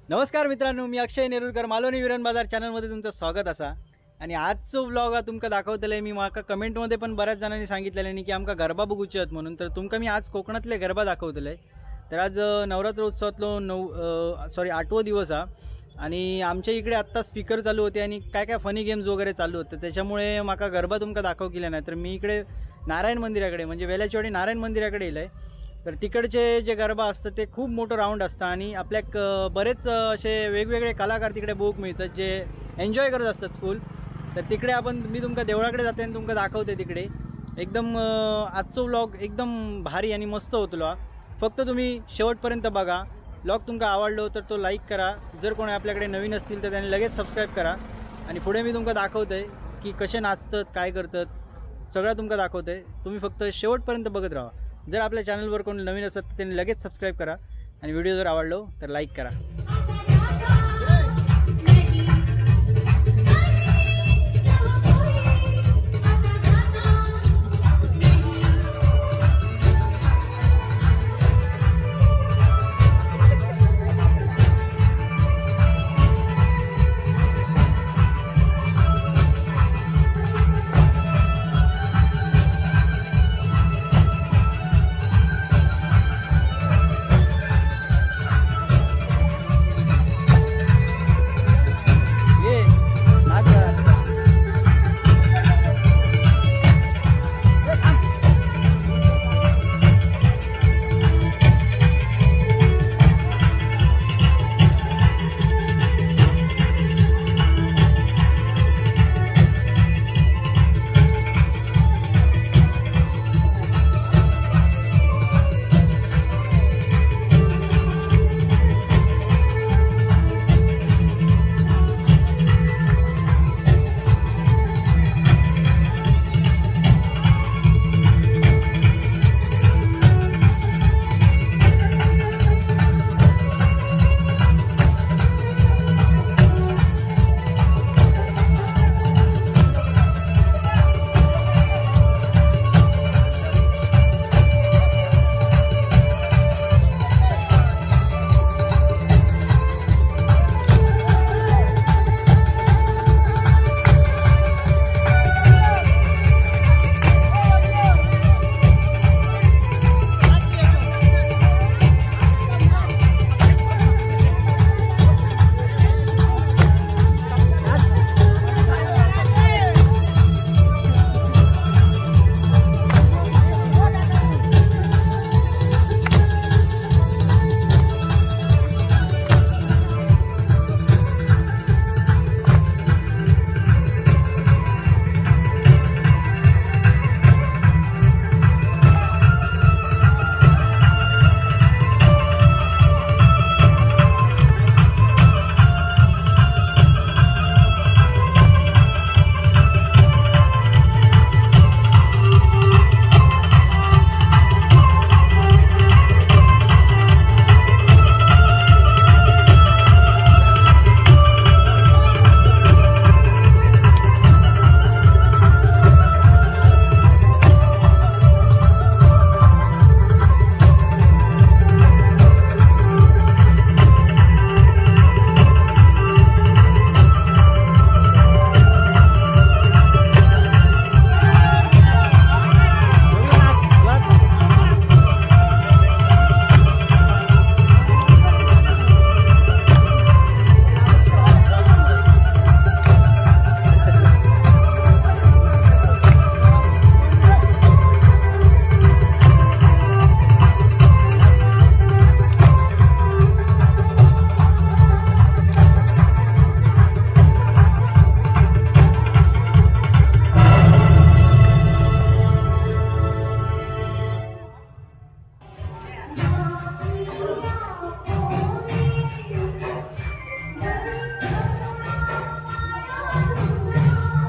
नमस्कार मित्रांनो, मी अक्षय नेरुरकर, मालवणी विरण बाजार चॅनलमध्ये तुमचं स्वागत असा। आणि आजचो व्लॉग हा तुमका दाखवतले मी। माका कमेंटमध्ये पण बऱ्याच जणांनी सांगितलेलं नी की आमका गरबा बघूचे आहेत म्हणून, तर तुमका मी आज कोकणातले गरबा दाखवतले। तर आज नवरात्र उत्सवातलो आठवो दिवस हा आणि आमच्या इकडे आत्ता स्पीकर चालू होते आणि काय काय फनी गेम्स वगैरे चालू होते, त्याच्यामुळे माका गरबा तुमका दाखव केला नाही। तर मी इकडे नारायण मंदिराकडे म्हणजे वेल्याचीवाडी नारायण मंदिराकडे येईल आहे। तर तिकडचे जे गरबा असतं ते खूप मोठं राऊंड असतं आणि आपल्या बरेच असे वेगवेगळे कलाकार तिकडे बघूक मिळतात जे एन्जॉय करत असतात फुल। तर तिकडे आपण मी तुमका देवळाकडे जाते आणि तुमका दाखवते तिकडे एकदम आजचो व्लॉग एकदम भारी आणि मस्त होतलो। फक्त तुम्ही शेवटपर्यंत बघा। व्लॉग तुमका आवडलो तर तो लाईक करा, जर कोणी आपल्याकडे नवीन असतील तर त्यांनी लगेच सबस्क्राईब करा। आणि पुढे मी तुमका दाखवते की कसे नाचतात काय करतात सगळं तुमका दाखवते, तुम्ही फक्त शेवटपर्यंत बघत राहा। जर आपल्या चॅनलवर कोणी नवीन असत तर त्यांनी लगेच सबस्क्राईब करा आणि व्हिडिओ जर आवडलो तर लाईक करा।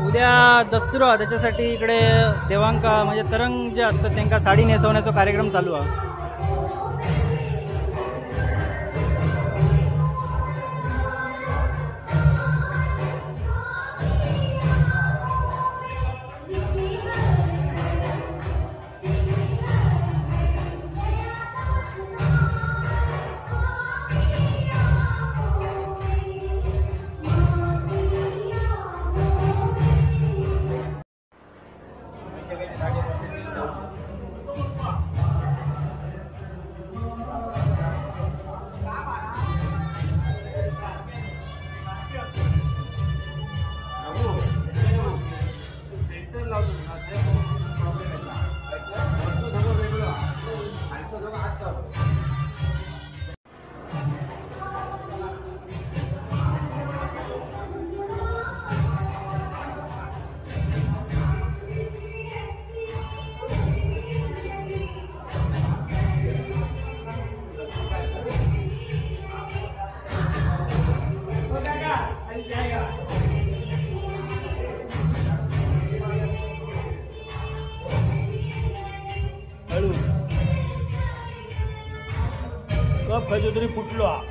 उद्या दसरा, त्याच्यासाठी इकडे देवांका म्हणजे तरंग जे असतात त्यांना साडी नेसवण्याचा कार्यक्रम चालू आहे। खंयचो तरी फुटलो हा.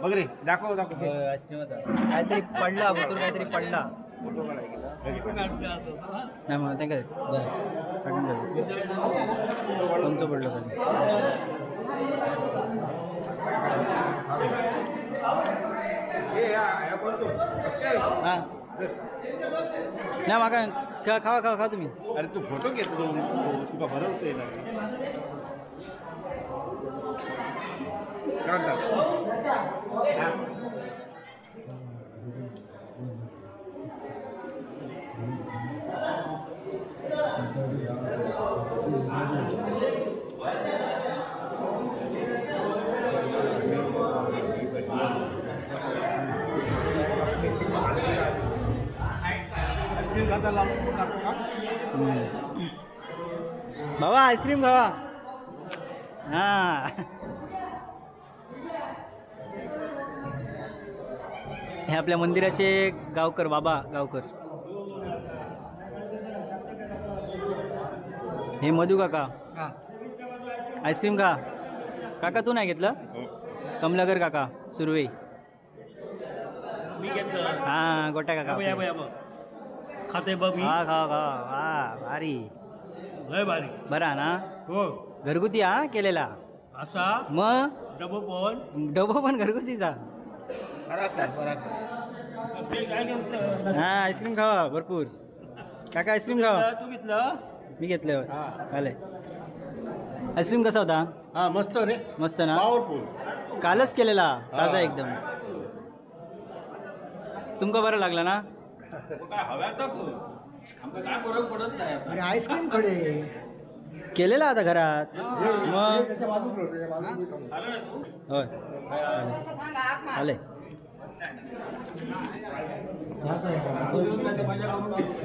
बघ रे, दाखव दाखव. आईस्क्रीमच काहीतरी पडला, भरपूर काहीतरी पडला. नाही मग ते काय कोणचं पडलं खाली. हां नाही माका खावा खावा खा तुम्ही. अरे तू फोटो घेतो, तुका भरवतोय ना. बाबा आईस्क्रीम खावा. हा हे आपल्या मंदिराचे गावकर बाबा गावकर. हे मधू काका आईस्क्रीम खा. काका तू नाही घेतलं? कमलाकर काका सुर्वे. हा गोटा काका खाते बघ. हा खा खा. हा भारी, लय भारी. बरा ना? हो घरगुती हा केलेला असा. मग डबो पण, डबो पण घरगुतीचा. हा आईस्क्रीम खावा भरपूर. काका आईस्क्रीम खावा. तू घेतलं? मी घेतलं काल. आईस्क्रीम कसा होता? हा मस्त रे, मस्त ना? पॉवरफुल. कालच केलेला ताजा एकदम. तुमका बरं लागला ना? आईस्क्रीम कडे केलेला आता घरात. मग होय आले.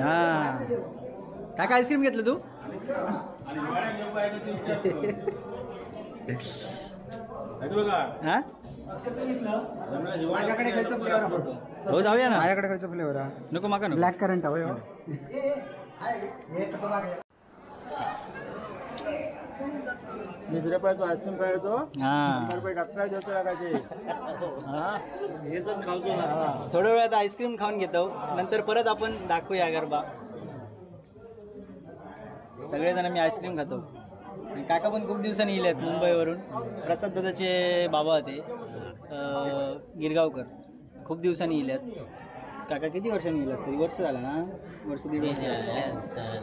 हा काका आईस्क्रीम घेतलं तू? हा हो जाऊया ना. माझ्याकडे खायचं फ्लेवर आहे. नको माका नको. ब्लॅक करंट हवं. 20 रुपये तो आईस्क्रीम खायचो. हा 100 रुपये डॉक्टर देतो लागायचे. थोड्या वेळात आईस्क्रीम खाऊन घेतो, नंतर परत आपण दाखवूया गरबा. सगळेजण मी आईस्क्रीम खातो. आणि काका पण खूप दिवसांनी येले आहेत मुंबईवरून. प्रसाद दादाचे बाबा होते गिरगावकर, खूप दिवसांनी येले आहेत. काका किती वर्षांनी येलात तरी? वर्ष झालं ना? वर्ष दीड वर्ष.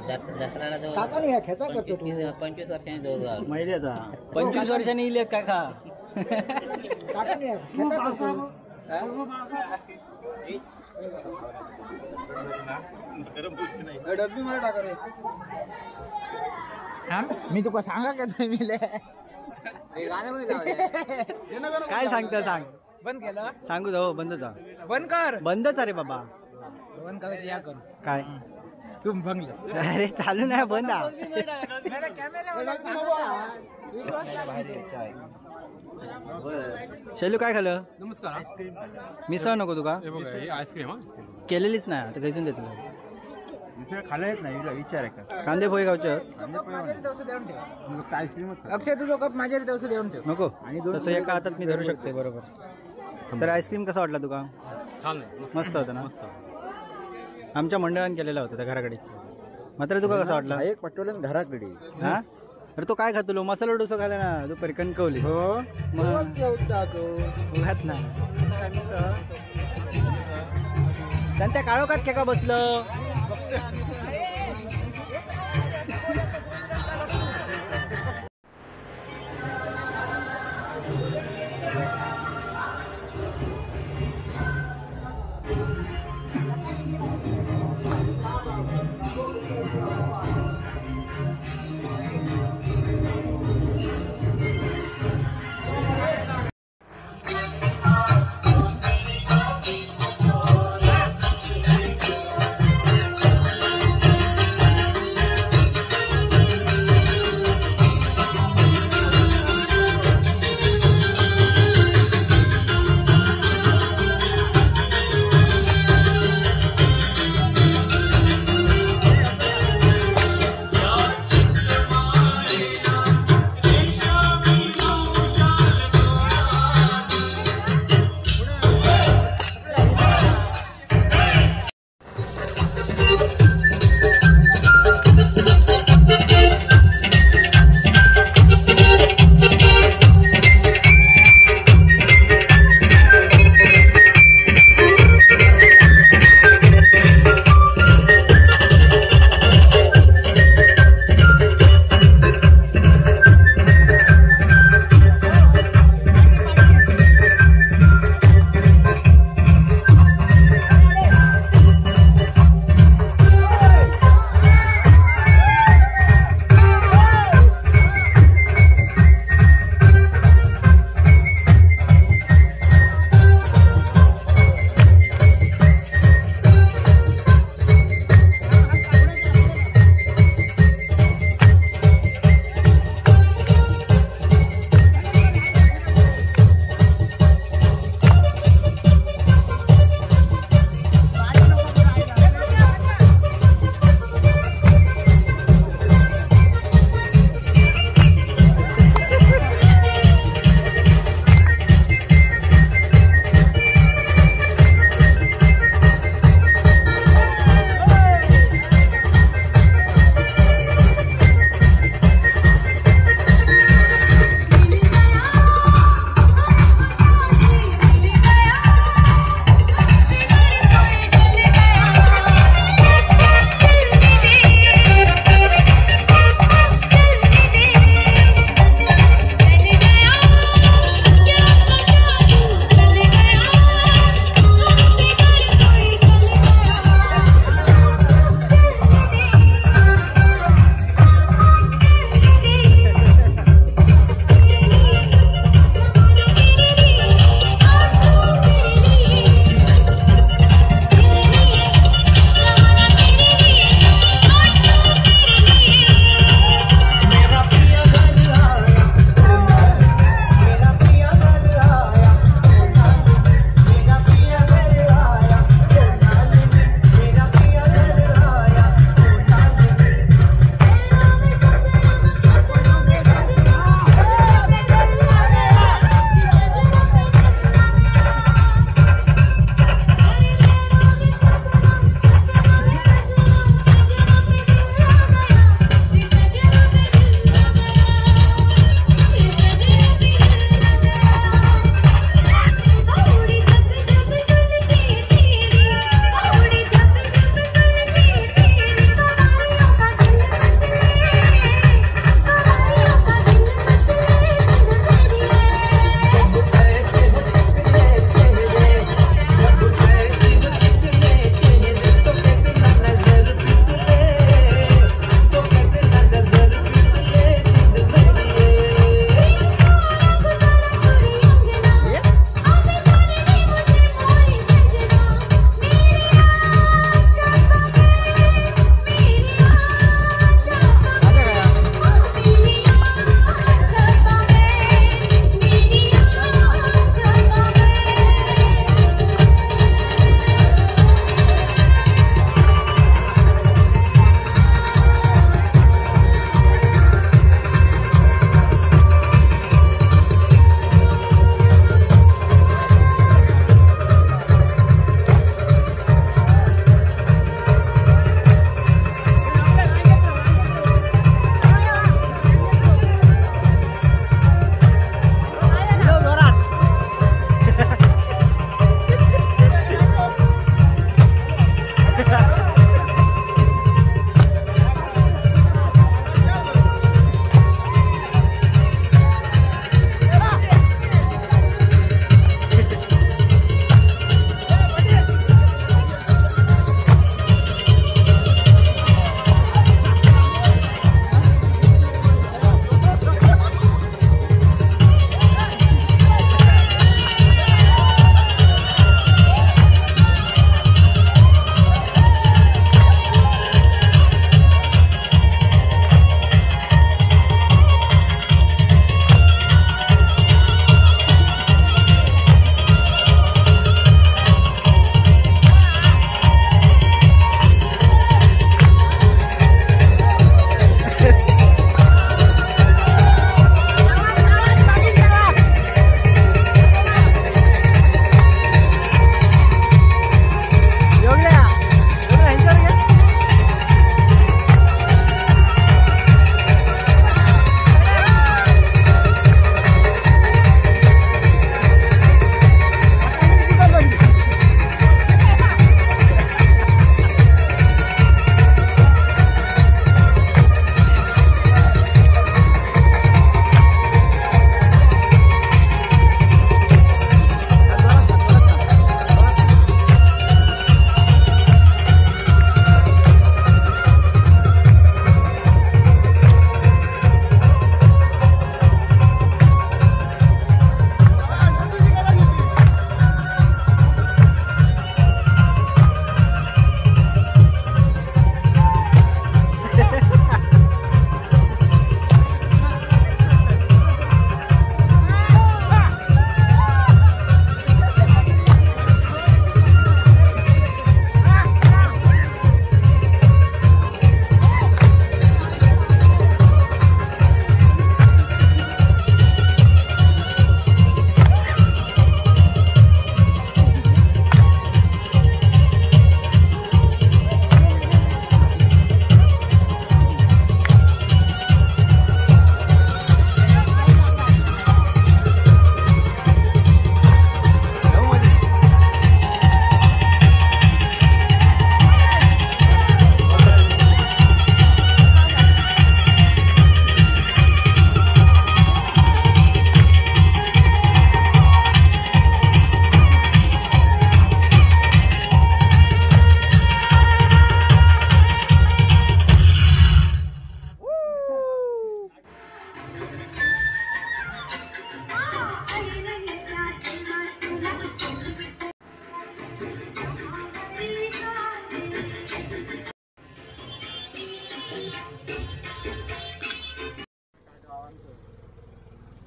25 वर्षांनी जवळ. 25 वर्षांनी येले आहेत काका. मी तुका सांगा का मिले काय सांगता सांग. बंद केलं? सांगू जाऊ बंद जा. बंद कर. बंदच. अरे बाबा बंद कर या कर. काय तू बंगलं? अरे चालू नाही बंद. शैलू काय खाल्लं? नमस्कार. मिसळ नको तुका? आईस्क्रीम केलेलीच नाही आता घ्यायचून देतो. खायला येत नाही विचार आहे का? कांदे पोहे खाऊचे. अक्षय तुझो कप माझ्या तसं देऊन ठेव. नको तसं एका हातात मी धरू शकते बरोबर. तर आईस्क्रीम कसा वाटला तुका? छान, मस्त होता ना? आमच्या मंडळाने केलेला होता त्या घराकडे. मात्र तुका कसा वाटला? एक पटवलं घराकडे. हा अरे तो काय खातो? मसाला डोसा खायला ना दुपारी कणकवली. हो मग उघात ना संत्या काळोखात केका बसलं.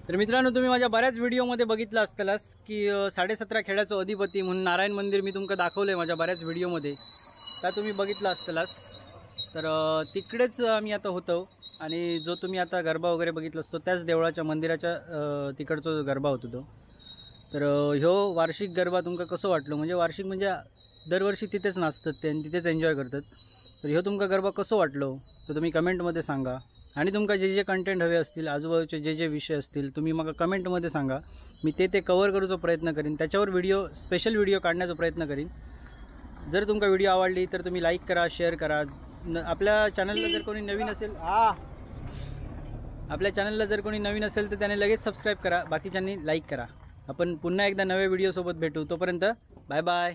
तर मित्रांनो, तुम्ही माझ्या बऱ्याच व्हिडिओमध्ये बघितलं असतलास की 17.5 खेड्याचं अधिपती म्हणून नारायण मंदिर मी तुमका दाखवलं आहे माझ्या बऱ्याच व्हिडिओमध्ये, त्या तुम्ही बघितलं असतलास. तर तिकडेच आम्ही आता होतो आणि जो तुम्ही आता गरबा वगैरे बघितला असतो त्याच देवळाच्या मंदिराच्या तिकडचा जो गरबा होतो तो. तर ह्यो वार्षिक गरबा तुमका कसं वाटलं, म्हणजे वार्षिक म्हणजे दरवर्षी तिथेच नाचतात ते आणि तिथेच एन्जॉय करतात. तर ह्यो तुमका गरबा कसं वाटलो तर तुम्ही कमेंटमध्ये सांगा. आणि तुमका जे जे कंटेंट हवे असतील, आजूबाजूचे जे जे विषय असतील तुम्ही मला कमेंटमध्ये सांगा, मी ते ते कवर करूचा प्रयत्न करीन, त्याच्यावर व्हिडिओ स्पेशल व्हिडिओ काढण्याचा प्रयत्न करीन. जर तुमका व्हिडिओ आवडली तर तुम्ही लाईक करा, शेअर करा. आपल्या चॅनलला जर कोणी नवीन असेल, आपल्या चॅनलला जर कोणी नवीन असेल तर त्याने लगेच सबस्क्राईब करा, बाकीच्यांनी लाईक करा. आपण पुन्हा एकदा नव्या व्हिडिओसोबत भेटू, तोपर्यंत बाय बाय.